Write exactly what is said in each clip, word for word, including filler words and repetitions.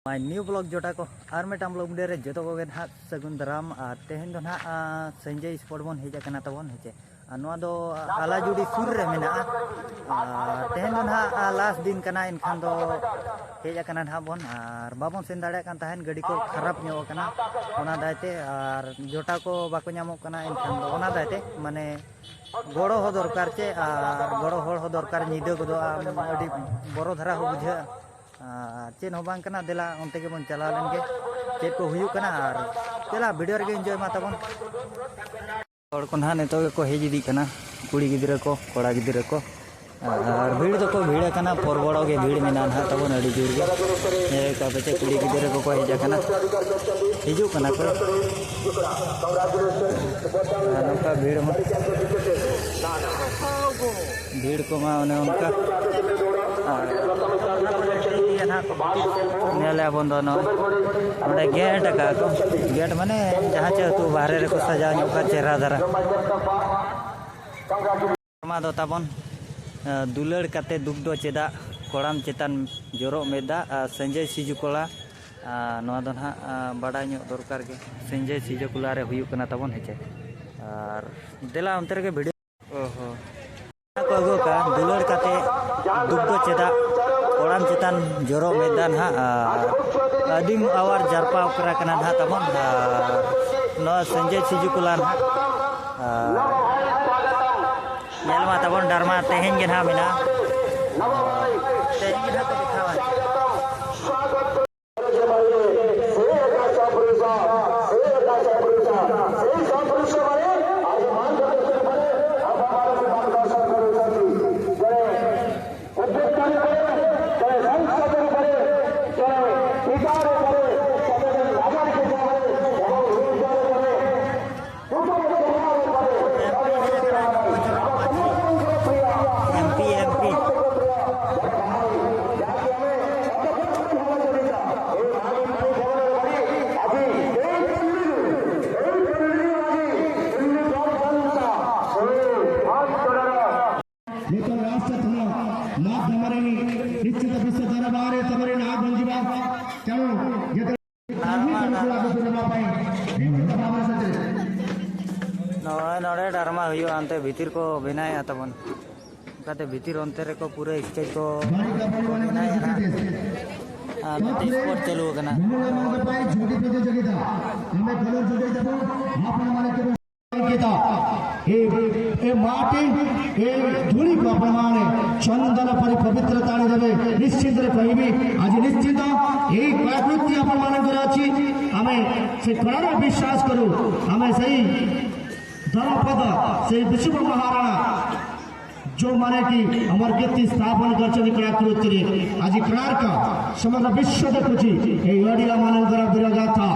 My new vlog ᱡᱚᱴᱟ ᱠᱚ, ᱟᱨ ᱢᱤᱫᱴᱟᱝ vlog video ᱨᱮ ᱡᱚᱛᱚ ᱠᱚᱜᱮ ᱱᱟᱦᱟᱜ ᱥᱟᱹᱜᱩᱱ ᱫᱟᱨᱟᱢ᱾ ᱟᱨ ᱛᱮᱦᱮᱧ ᱫᱚ ᱱᱟᱦᱟᱜ, ᱟ, ᱥᱟᱹᱧᱡᱟᱹᱭ spot ᱵᱚᱱ ᱦᱮᱡ ᱟᱠᱟᱱᱟ ᱛᱟᱵᱚᱱ, ᱦᱮᱸ ᱪᱮ᱾ ᱟᱨ ᱱᱚᱣᱟ ᱫᱚ ᱟᱞᱟᱡᱩᱰᱤ ᱥᱩᱨ ᱨᱮ ᱢᱮᱱᱟᱜᱼᱟ᱾ ᱟᱨ ᱛᱮᱦᱮᱧ ᱫᱚ ᱱᱟᱦᱟᱜ, ᱟ, last ᱫᱤᱱ ᱠᱟᱱᱟ, ᱮᱱᱠᱷᱟᱱ ᱫᱚ ᱦᱮᱡ ᱟᱠᱟᱱᱟ ᱱᱟᱦᱟᱜ ᱵᱚᱱ᱾ ᱟᱨ ᱵᱟᱵᱚᱱ ᱥᱮᱱ ᱫᱟᱲᱮᱭᱟᱜ ᱠᱟᱱ ᱛᱟᱦᱮᱸᱫ, ᱜᱟᱹᱰᱤ ᱠᱚ ᱠᱷᱟᱨᱟᱯ ᱧᱚᱜ ᱟᱠᱟᱱᱟ, ᱚᱱᱟ ᱫᱟᱭᱛᱮ᱾ ᱟᱨ ᱡᱚᱴᱟ ᱠᱚ ᱵᱟᱠᱚ ᱧᱟᱢᱚᱜ ᱠᱟᱱᱟ, ᱮᱱᱠᱷᱟᱱ ᱫᱚ ᱚᱱᱟ ᱫᱟᱭᱛᱮ, ᱢᱟᱱᱮ, ᱜᱚᱲᱚ ᱦᱚᱸ ᱫᱚᱨᱠᱟᱨ ᱪᱮ, ᱟᱨ ᱜᱚᱲᱚ ᱦᱚᱲ ᱦᱚᱸ ᱫᱚᱨᱠᱟᱨ᱾ ᱧᱤᱫᱟᱹ ᱠᱚᱫᱚ ᱟᱢ ᱟᱹᱰᱤ ᱵᱚᱨᱚ ᱫᱷᱟᱨᱟ ᱦᱚᱸ ᱵᱩᱡᱷᱟᱹᱜᱼᱟ᱾ ᱟᱨ ᱪᱮᱫ ᱦᱚᱸ ᱵᱟᱝ ᱠᱟᱱᱟ, ᱫᱮᱞᱟ ᱚᱱᱛᱮ ᱜᱮᱵᱚᱱ ᱪᱟᱞᱟᱣ ᱞᱮᱱ ᱜᱮ, ᱪᱮᱫ ᱠᱚ ᱦᱩᱭᱩᱜ ᱠᱟᱱᱟ᱾ ᱟᱨ ᱫᱮᱞᱟ video ᱨᱮᱜᱮ enjoy ᱢᱟ ᱛᱟᱵᱚᱱ᱾ ᱦᱚᱲ ᱠᱚ ᱱᱟᱦᱟᱜ ᱱᱤᱛᱚᱜ ᱜᱮᱠᱚ ᱦᱮᱡ ᱤᱫᱤᱜ ᱠᱟᱱᱟ, ᱠᱩᱲᱤ ᱜᱤᱫᱽᱨᱟᱹ ᱠᱚ, ᱠᱚᱲᱟ ᱜᱤᱫᱽᱨᱟᱹ ᱠᱚ᱾ ᱟᱨ ᱵᱷᱤᱲ ᱫᱚᱠᱚ ᱵᱷᱤᱲ ᱟᱠᱟᱱᱟ, ᱯᱚᱨᱵᱚᱲᱚ ᱜᱮ ᱵᱷᱤᱲ ᱢᱮᱱᱟᱜᱼᱟ ᱱᱟᱦᱟᱜ ᱛᱟᱵᱚᱱ ᱟᱹᱰᱤ ᱡᱳᱨ ᱜᱮ᱾ ᱧᱮᱞ ᱠᱚᱣᱟ ᱯᱮ ᱪᱮᱫ, ᱠᱩᱲᱤ ᱜᱤᱫᱽᱨᱟᱹ ᱠᱚᱠᱚ ᱦᱮᱡ ᱟᱠᱟᱱᱟ, ᱦᱤᱡᱩᱜ ᱠᱟᱱᱟ ᱠᱚ᱾ ᱟᱨ ᱱᱚᱝᱠᱟ ᱵᱷᱤᱲ ᱢᱟ, ᱵᱷᱤᱲ ᱠᱚᱢᱟ ᱚᱱᱮ ᱚᱱᱠᱟ᱾ ᱟᱨ ᱧᱮᱞᱮᱜᱼᱟ ᱵᱚᱱ ᱫᱚ ᱱᱚᱜᱼᱚᱭ ᱱᱚᱸᱰᱮ ᱜᱮᱴ ᱟᱠᱟᱫ ᱠᱚ᱾ ᱜᱮᱴ ᱢᱟᱱᱮ ᱡᱟᱦᱟᱸ ᱪᱮ ᱟᱹᱛᱩ ᱵᱟᱦᱨᱮ ᱨᱮᱠᱚ ᱥᱟᱡᱟᱣ ᱧᱚᱜ ᱠᱟᱜ ᱪᱮᱦᱨᱟ ᱫᱷᱟᱨᱟ᱾ ᱱᱚᱣᱟ ᱫᱚ ᱛᱟᱵᱚᱱ, ᱮ, ᱫᱩᱞᱟᱹᱲ ᱠᱟᱛᱮ ᱫᱩᱠ ᱫᱚ ᱪᱮᱫᱟᱜ, ᱠᱚᱲᱟᱢ ᱪᱮᱛᱟᱱ ᱡᱚᱨᱚᱜ ᱢᱮᱫ ᱫᱟᱜ, ᱟᱨ ᱥᱟᱹᱧᱡᱟᱹᱭ ᱥᱤᱡᱩ ᱠᱚᱞᱟ, ᱟᱨ ᱱᱚᱣᱟ ᱫᱚ ᱱᱟᱦᱟᱜ, ᱟ, ᱵᱟᱰᱟᱭ ᱧᱚᱜ ᱫᱚᱨᱠᱟᱨ ᱜᱮ, ᱥᱟᱹᱧᱡᱟᱹᱭ ᱥᱤᱡᱩ ᱠᱚᱞᱟ ᱨᱮ ᱦᱩᱭᱩᱜ ᱠᱟᱱᱟ ᱛᱟᱵᱚᱱ, ᱦᱮᱸ ᱪᱮ? ᱟᱨ ᱫᱮᱞᱟ ᱚᱱᱛᱮ ᱨᱮᱜᱮ video᱾ ᱚ ᱦᱚᱸ᱾ ᱠᱚ ᱟᱹᱜᱩ ᱟᱠᱟᱫᱼᱟ, ᱫᱩᱞᱟᱹᱲ ᱠᱟᱛᱮ ᱫᱩᱠ ᱫᱚ ᱪᱮᱫᱟᱜ, ᱠᱚᱲᱟᱢ ᱪᱮᱛᱟᱱ ᱡᱚᱨᱚᱜ ᱢᱮᱫ ᱫᱟᱜ ᱱᱟᱦᱟᱜ, ᱟᱨ ᱟᱹᱫᱤᱢ ᱟᱣᱟᱨ ᱡᱟᱨᱯᱟ ᱚᱠᱨᱟ ᱠᱟᱱᱟ ᱱᱟᱦᱟᱜ ᱛᱟᱵᱚᱱ, ᱟᱨ ᱱᱚᱣᱟ ᱥᱟᱹᱧᱡᱟᱹᱭ ᱥᱤᱡᱩ ᱠᱚᱞᱟ ᱱᱟᱦᱟᱜ, ᱟᱨ ᱧᱮᱞ ᱢᱟ ᱛᱟᱵᱚᱱ ᱰᱟᱨᱢᱟ ᱛᱮᱦᱮᱧ ᱜᱮ ᱱᱟᱦᱟᱜ ᱢᱮᱱᱟᱜᱼᱟ, ᱛᱮᱦᱮᱧ ᱜᱮ ᱱᱟᱦᱟᱜ ᱠᱚ ᱫᱮᱠᱷᱟᱣᱟ᱾ ᱱᱤᱛᱚᱜ last ᱛᱷᱚᱲᱟ ᱢᱟᱜᱽ ᱫᱷᱟᱢᱟᱨᱤ ᱱᱤᱥᱪᱤᱛ ᱵᱤᱥᱥᱚ ᱫᱚᱨᱵᱟᱨ ᱨᱮ ᱛᱟᱢᱟᱨᱤ ᱱᱟᱜ ᱵᱚᱱᱡᱤᱵᱟ᱾ ᱪᱟᱞᱚ, ᱡᱚᱛᱚ ᱰᱨᱟᱢᱟ ᱠᱟᱹᱢᱤ ᱠᱚᱲᱟ ᱠᱚ ᱫᱩᱲᱩᱵ ᱯᱟᱭ᱾ ᱱᱚᱜᱼᱚᱭ ᱱᱚᱰᱮ ᱰᱨᱟᱢᱟ ᱦᱩᱭᱩᱜᱼᱟ, ᱚᱱᱛᱮ ᱵᱷᱤᱛᱤᱨ ᱠᱚ ᱵᱮᱱᱟᱣᱮᱫᱼᱟ ᱛᱟᱵᱚᱱ᱾ ᱚᱱᱠᱟᱛᱮ ᱵᱷᱤᱛᱤᱨ ᱚᱱᱛᱮ ᱨᱮᱠᱚ ᱯᱩᱨᱟᱹ ᱥᱴᱮᱡᱽ ᱠᱚ ᱵᱮᱱᱟᱣᱮᱫᱼᱟ ᱱᱟᱦᱟᱜ᱾ ᱟᱨ ᱱᱚᱛᱮ ᱥᱯᱳᱨᱴ ᱪᱟᱹᱞᱩ ᱟᱠᱟᱱᱟ᱾ ଏ, ଏ ମାଟି, ଏ ଧୂଳିକୁ ଆପଣମାନେ ଚନ୍ଦନ ପରି ପବିତ୍ରତା ଆଣିଦେବେ। ନିଶ୍ଚିନ୍ତରେ କହିବି, ଆଜି ନିଶ୍ଚିନ୍ତ ଏହି କଳାକୃତି ଆପଣମାନଙ୍କର ଅଛି। ଆମେ ସେ କଳାରେ ବିଶ୍ୱାସ କରୁ। ଆମେ ସେଇ ଧର୍ମପଦ, ସେଇ ବିଶୁଭ ମହାରଣା, ଯେଉଁମାନେ କି ଅମର କୀର୍ତ୍ତି ସ୍ଥାପନ କରିଛନ୍ତି କଳାକୃତିରେ। ଆଜି କୋଣାର୍କ ସମଗ୍ର ବିଶ୍ୱ ଦେଖୁଛି ଏହି ଓଡ଼ିଆମାନଙ୍କର ବୀରଗାଥା,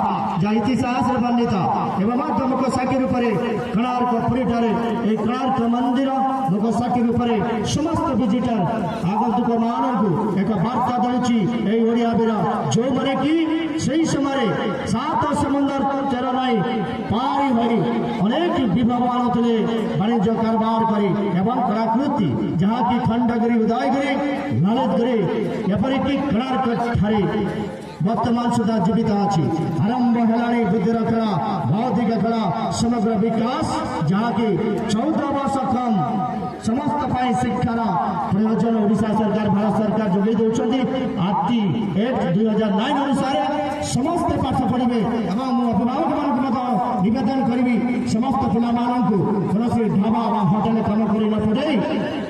ଯାହା ଇତିହାସରେ ବର୍ଣ୍ଣିତ। ଏବଂ ମଧ୍ୟ ମୁଖ୍ୟ ସାକ୍ଷୀ ରୂପରେ କୋଣାର୍କ ପୁରୀଠାରେ ଏହି କୋଣାର୍କ ମନ୍ଦିର ମୁଖ୍ୟ ସାକ୍ଷୀ ରୂପରେ ସମସ୍ତ ଭିଜିଟର, ଆଗନ୍ତୁକମାନଙ୍କୁ ଏକ ବାର୍ତ୍ତା ଦେଉଛି। ଏହି ଓଡ଼ିଆ ବୀର ଯେଉଁମାନେ କି ସେହି ସମୟରେ ସାତ ସମୁଦ୍ର ତେର ନଈ ପାରି ହୋଇ ଅନେକ ବିଭବ ଆଣୁଥିଲେ ବାଣିଜ୍ୟ କାରବାର କରି। ଏବଂ କଳାକୃତି ଯାହାକି ଖଣ୍ଡଗିରି, ଉଦୟଗିରି, ଲଳିତଗିରି, ଏପରିକି କୋଣାର୍କ ଠାରେ ବର୍ତ୍ତମାନ ସୁଦ୍ଧା ଜୀବିତ ଅଛି। ଆରମ୍ଭ ହେଲାଣି ବୁଦ୍ଧିର କଳା, ବୌଦ୍ଧିକ କଳା, ସମଗ୍ର ବିକାଶ, ଯାହାକି ଚଉଦ ବର୍ଷ କମ୍ ସମସ୍ତ ପାଇଁ ଶିକ୍ଷାର ପ୍ରୟୋଜନ ଓଡ଼ିଶା ସରକାର, ଭାରତ ସରକାର ଯୋଗାଇ ଦେଉଛନ୍ତି। ଆକ୍ଟ ଆକ୍ଟ ଦୁଇ ହଜାର ନଅ ଅନୁସାରେ ସମସ୍ତେ ପାଠ ପଢ଼ିବେ। ଏବଂ ମୁଁ ଅଭିଭାବକମାନଙ୍କୁ ମଧ୍ୟ ନିବେଦନ କରିବି, ସମସ୍ତ ପିଲାମାନଙ୍କୁ କୌଣସି ଢାବା ବା ହୋଟେଲ କାମ କରି ନ ପଠେଇ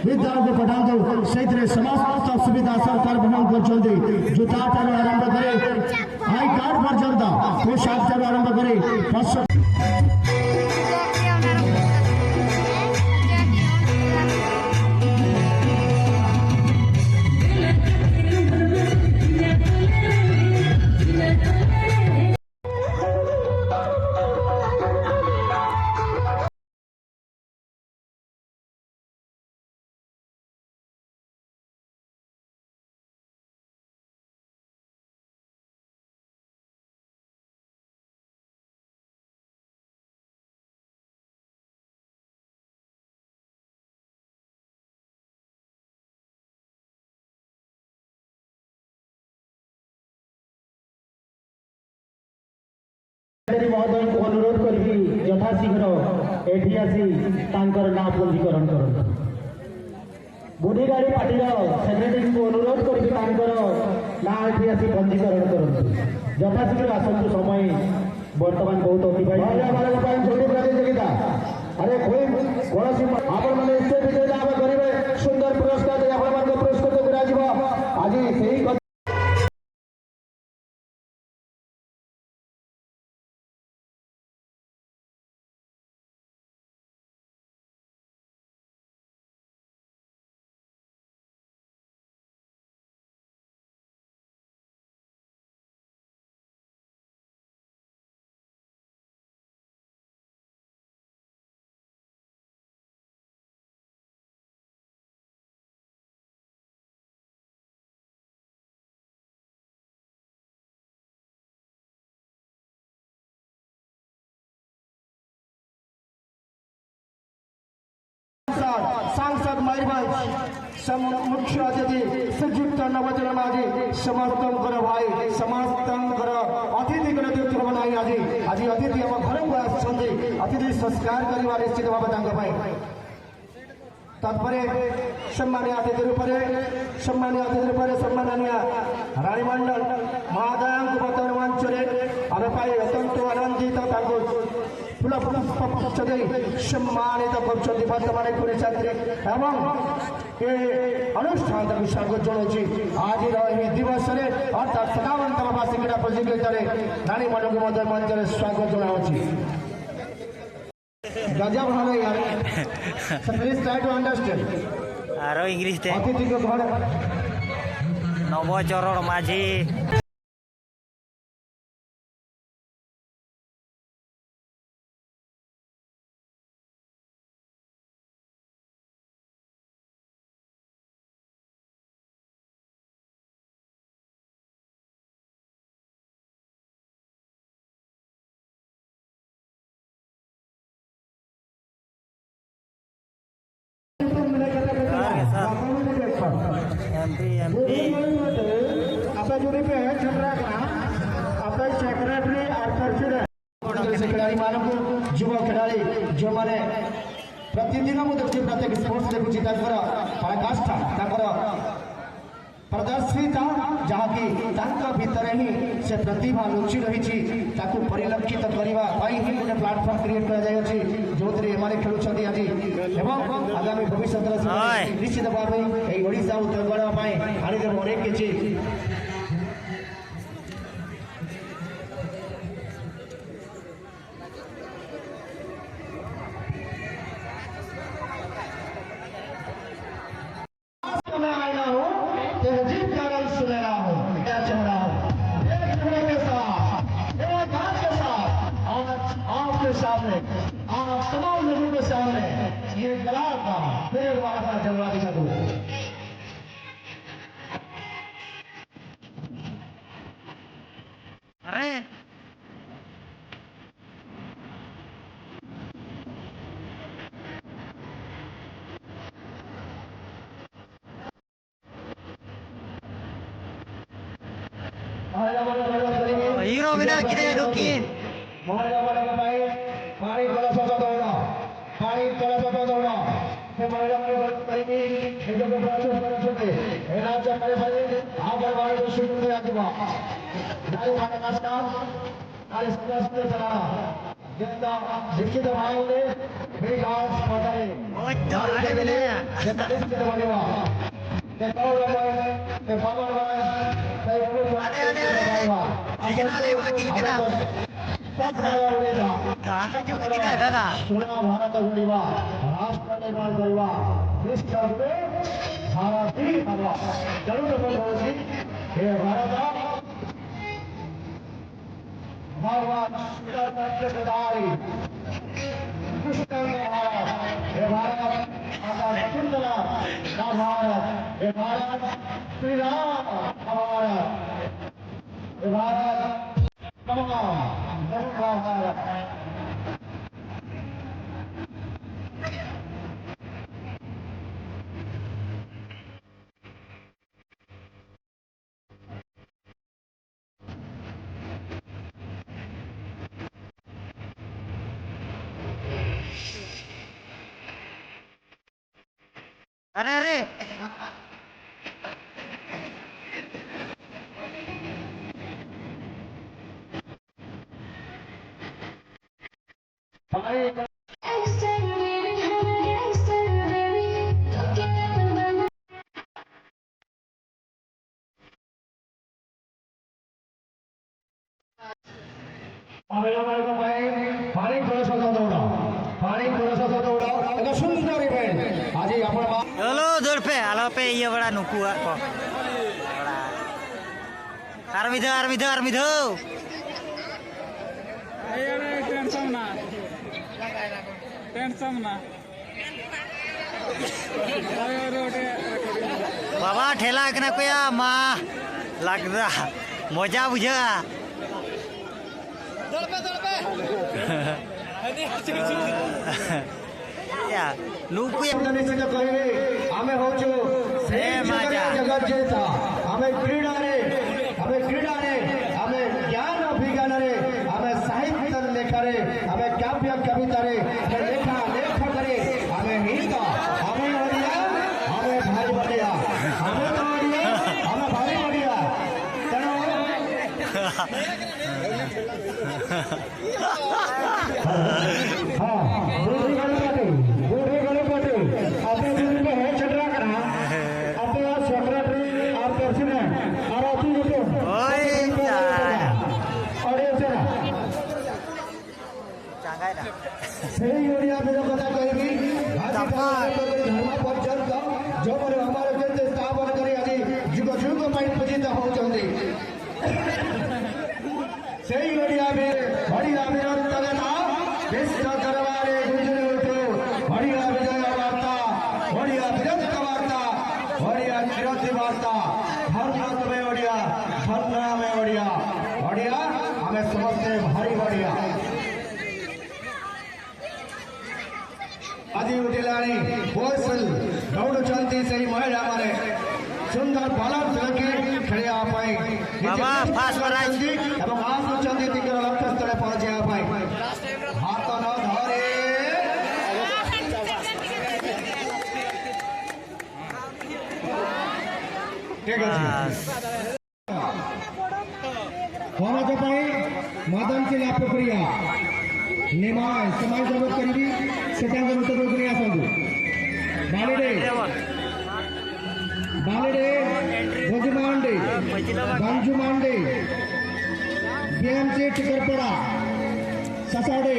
ବିଦ୍ୟାଳୟକୁ ପଠାନ୍ତୁ। ସେଇଥିରେ ସମସ୍ତ ସୁବିଧା ସରକାର ବହନ କରୁଛନ୍ତି। ଜୋତା ଠାରୁ ଆରମ୍ଭ କରି ଆଇ କାର୍ଡ ପର୍ଯ୍ୟନ୍ତ, ପୋଷାକ ଠାରୁ ଆରମ୍ଭ କରି ଫସଲ ସେକ୍ରେଟାରୀ ମହୋଦୟଙ୍କୁ ଅନୁରୋଧ କରିବି, ଯଥାଶୀଘ୍ର ଏଠି ଆସି ତାଙ୍କର ନାଁ ପଞ୍ଜୀକରଣ କରନ୍ତୁ। ବୁଢ଼ୀଗାଡ଼ି ପାର୍ଟିର ସେକ୍ରେଟାରୀଙ୍କୁ ଅନୁରୋଧ କରିବି, ତାଙ୍କର ନାଁ ଏଠି ଆସି ପଞ୍ଜୀକରଣ କରନ୍ତୁ। ଯଥାଶୀଘ୍ର ଆସନ୍ତୁ, ସମୟ ବର୍ତ୍ତମାନ ବହୁତ ଅତିବାହିତ। ମହିଳା ମାନଙ୍କ ପାଇଁ ଝୋଟି ପ୍ରତିଯୋଗିତା। ଆରେ, ଖୁବ୍ କୌଣସି, ଆପଣମାନେ ଏତେ ବିଜୟ ଲାଭ କରିବେ, ସୁନ୍ଦର ପୁରସ୍କାର ଦେଇ ଆପଣମାନଙ୍କୁ ପୁରସ୍କୃତ କରାଯିବ। ଆଜି ସେଇ ସାଂସଦ ମୟୂରଭଞ୍ଜ, ସମ-, ମୁଖ୍ୟ ଅତିଥି ଶ୍ରୀଯୁକ୍ତ ନବଚରଣ ମାଝୀ, ସମସ୍ତଙ୍କର ଭାଇ, ସମସ୍ତଙ୍କର ଅତିଥିଙ୍କର ଦୁଃଖ ନାହିଁ। ଆଜି, ଆଜି ଅତିଥି ଆମ ଘରକୁ ଆସିଛନ୍ତି, ଅତିଥି ସତ୍କାର କରିବା ନିଶ୍ଚିତ ଭାବେ ତାଙ୍କ ପାଇଁ। ତତ୍ପରେ ସମ୍ମାନୀୟ ଅତିଥି ରୂପରେ, ସମ୍ମାନୀୟ ଅତିଥି ରୂପରେ ସମ୍ମାନନୀୟ ରାଣୀ ମଣ୍ଡଳ ମହୋଦୟଙ୍କୁ ବର୍ତ୍ତମାନ ମଞ୍ଚରେ ଆମେ ପାଇ ଅତ୍ୟନ୍ତ ଆନନ୍ଦିତ। ତାଙ୍କୁ ଫୁଲ ପୁଷ୍ପ ଦେଇ ସମ୍ମାନିତ କରୁଛନ୍ତି ବର୍ତ୍ତମାନ ପୁରୀ ଛାତ୍ରୀ ଏବଂ ଏ ଅନୁଷ୍ଠାନ ତାଙ୍କୁ ସ୍ୱାଗତ ଜଣାଉଛି। ଆଜିର ଏହି ଦିବସରେ ଅର୍ଥାତ୍ ସତାବନତମ ବାର୍ଷିକ କ୍ରୀଡ଼ା ପ୍ରତିଯୋଗିତାରେ ରାଣୀ ମଣ୍ଡଳଙ୍କୁ ମଧ୍ୟ ମଞ୍ଚରେ ସ୍ୱାଗତ ଜଣାଉଛି। गजब हवे यार। So please try to understand। আরো ইংলিশ দে। অতিথিকে ঘরে নবচরণ মাঝি। ᱡᱚᱦᱟᱨ ᱜᱮ ᱥᱟᱨ᱾ M P, M P. ᱟᱯᱮ ᱡᱩᱫᱤ ᱯᱮ ᱡᱷᱚᱜᱽᱲᱟ ᱠᱟᱱᱟ, ᱟᱯᱮ ᱥᱮᱠᱨᱮᱴᱟᱨᱤ ᱟᱨ ᱯᱨᱮᱥᱤᱰᱮᱱᱴ ପ୍ରତିଦିନ ମୁଁ ଦେଖୁଛି, ପ୍ରତ୍ୟେକ ସ୍ପୋର୍ଟସ ଦେଖୁଛି, ତାଙ୍କର ପରାକାଷ୍ଠା, ତାଙ୍କର ପ୍ରଦର୍ଶିତା, ଯାହାକି ତାଙ୍କ ଭିତରେ ହିଁ ସେ ପ୍ରତିଭା ଲୁଚି ରହିଛି, ତାକୁ ପରିଲକ୍ଷିତ କରିବା ପାଇଁ ହିଁ ଗୋଟେ ପ୍ଲାଟଫର୍ମ କ୍ରିଏଟ କରାଯାଇଅଛି, ଯୋଉଥିରେ ଏମାନେ ଖେଳୁଛନ୍ତି ଆଜି ଏବଂ ଆଗାମୀ ଭବିଷ୍ୟତରେ ସେମାନେ ନିଶ୍ଚିତ ଭାବେ ଏହି ଓଡ଼ିଶା ଉତ୍ତରଗଣ ପାଇଁ ଆଣିଦେବ ଅନେକ କିଛି। मैं आईना हूँ, तहजीब का रंग सुनहरा हूँ, क्या चेहरा हूँ। एक चेहरे के साथ, एक हाथ के साथ, आज आपके सामने, आप तमाम लोगों के सामने ये कला का फिर एक बार अपना जलवा दिखा दूँ। अरे, हीरो विनर कितने दुखी। पानी थोड़ा सा तो होगा, पानी थोड़ा सा तो होगा। ये महिला को करेंगे, ये जो बच्चों, बच्चों के, ये नाच जब मेरे भाई, आप हमारे को शुरू में आके वाह। नारे खाने का स्टाफ, नारे सुंदर सुंदर चलाना। ಗೆದ್ದ ಲಿಖಿತ ಭಾಗವೇ ವಿಕಾಸ್ ಪಟೇಲ್. ಗೆದ್ದ ಲಿಖಿತ ಬರೆಯುವ. ಗೆದ್ದವರ ಗೆದ್ದವರ ಬಾಬಾ. ಅದೇ, ಅದೇ, ಅದೇ. ಭಾರತ ಉಳಿದ. ಭಾರತ ಉಳಿವ. ರಾಷ್ಟ್ರ ನಿರ್ಮಾಣ ಬರುವ. ವಿಶ್ವವೇ ಭಾರತೀಯ ಪರ್ವ. ಜರುಗಬಹುದು. ಹೇ ಭಾರತ. भगवान शंकर तत्वधारी कृष्ण का भारत, हे भारत, माता शकुंतला का भारत, हे भारत, श्री राम का भारत, हे भारत, तमाम धर्म का भारत। अरे, अरे। पानी थोड़ा सा दौड़ा, पानी थोड़ा सा दौड़ा, एक सुंदर इवेंट। आज ही अपना ᱪᱚᱞᱚ ᱫᱟᱹᱲ ᱯᱮ, ᱟᱞᱚ ᱯᱮ ᱤᱭᱟᱹ ᱵᱟᱲᱟ ᱱᱩᱠᱩᱣᱟᱜ ᱠᱚ᱾ ᱟᱨ ᱢᱤᱫ ᱫᱷᱟᱣ, ᱟᱨ ᱢᱤᱫ ᱫᱷᱟᱣ, ᱟᱨ ᱢᱤᱫ ᱫᱷᱟᱣ᱾ ᱮᱭ, ᱟᱨᱮ, ᱴᱮᱱᱥᱚᱱ ᱢᱮᱱᱟᱜᱼᱟ᱾ ᱴᱮᱱᱥᱚᱱ ᱢᱮᱱᱟᱜᱼᱟ᱾ ᱵᱟᱵᱟ, ᱴᱷᱮᱞᱟ ᱠᱟᱱᱟ ᱠᱚᱭᱟ, ᱢᱟ, ᱞᱟᱜᱽᱫᱟ, ᱢᱚᱡᱟ ᱵᱩᱡᱷᱟᱹᱜᱼᱟ᱾ ᱭᱟ, ᱱᱩᱠᱩ ᱭᱟ᱾ ନିଶ୍ଚିତ କହିବେ, ଆମେ ହଉଛୁ ସେଇ ଏ ମା ଯା। ଜଗତ ଜେତା। ଆମେ କ୍ରୀଡ଼ାରେ, ଆମେ କ୍ରୀଡ଼ାରେ, ଆମେ ଜ୍ଞାନ ବିଜ୍ଞାନରେ, ଆମେ ସାହିତ୍ୟ ଲେଖାରେ, ଆମେ କାବ୍ୟ କବିତାରେ, ଆମେ ଲେଖା ଲେଖକରେ, ଆମେ ହିଁ ତ, ଆମେ ଓଡ଼ିଆ, ଆମେ ଭାରି ବଢ଼ିଆ। ଆମେ ତ ଓଡ଼ିଆ, ଆମେ ଭାରି ବଢ଼ିଆ। ତେଣୁ हाँ, बूढ़ी गली पार्टी, बूढ़ी गली पार्टी। अपने दिन पे है छटरा करा, अपने सेक्रेटरी और प्रेसिडेंट और अति ओए जा। और ये से ना। चांगा है ना। ସେଇ ଓଡ଼ିଆ ବୀର କଥା କହିବି। ଆଜି ଧର୍ମ ପର୍ଯ୍ୟନ୍ତ ଯେଉଁମାନେ ଆମର କେତେ ସ୍ଥାପନ କରି ଆଜି ଯୁଗ ଯୁଗ ପାଇଁ ପୂଜିତ ହଉଛନ୍ତି। ସେଇ ଓଡ଼ିଆ ବି, ଓଡ଼ିଆ ବୀରତ୍ୱ ଗାଥା ବିଶ୍ୱ ଦରବାରରେ ଗୁଞ୍ଜରି ଉଠୁ। ଓଡ଼ିଆ ବିଜୟ ବାର୍ତ୍ତା, ଓଡ଼ିଆ ବୀରତ୍ୱ ବାର୍ତ୍ତା, ଓଡ଼ିଆ କୀର୍ତ୍ତି ବାର୍ତ୍ତା। ଧନ୍ୟ ତୁମେ ଓଡ଼ିଆ, ଧନ୍ୟ ଆମେ ଓଡ଼ିଆ। ଓଡ଼ିଆ, ଆମେ ସମସ୍ତେ ଭାରି ବଢ଼ିଆ। ଆଜି ଉଠିଲାଣି ହୁଇସିଲ୍, ଦୌଡ଼ୁଛନ୍ତି ସେହି ମହିଳାମାନେ। ସୁନ୍ଦର ବାଲାନ୍ସ ରଖି ଖେଳିବା ପାଇଁ ନିଜେ ବାବା, ପ୍ରସ୍ତୁତ ଫାଷ୍ଟ ପ୍ରାଇଜ୍। କରିଛନ୍ତି ଏବଂ ଆସୁଛନ୍ତି ଦିଗର ଲକ୍ଷ୍ୟସ୍ଥଳେ ପହଞ୍ଚିବା ପାଇଁ। ହାତ ନ ଧରି ᱦᱚᱱᱚ ᱡᱟᱯᱟᱭ ᱢᱟᱫᱟᱱ ᱪᱮᱞᱟ ᱯᱩᱠᱷᱨᱤᱭᱟ ᱱᱮᱢᱟᱭ ᱥᱚᱢᱟᱡᱽ ᱡᱚᱜᱚᱛ ᱠᱟᱹᱨᱤ ᱥᱮᱛᱟᱝ ᱫᱚ ᱱᱚᱛᱮ ᱫᱚ ᱜᱩᱱᱤᱭᱟ ᱥᱚᱸᱜᱩ ᱵᱟᱞᱮᱰᱮ ᱵᱟᱞᱮᱰᱮ ᱵᱚᱡᱩ ᱢᱟᱱᱰᱮ ᱵᱟᱱᱡᱩ ᱢᱟᱱᱰᱮ ᱵᱤᱭᱟᱢ ᱪᱮ ᱴᱤᱠᱟᱨᱯᱟᱲᱟ ᱥᱟᱥᱟᱰᱮ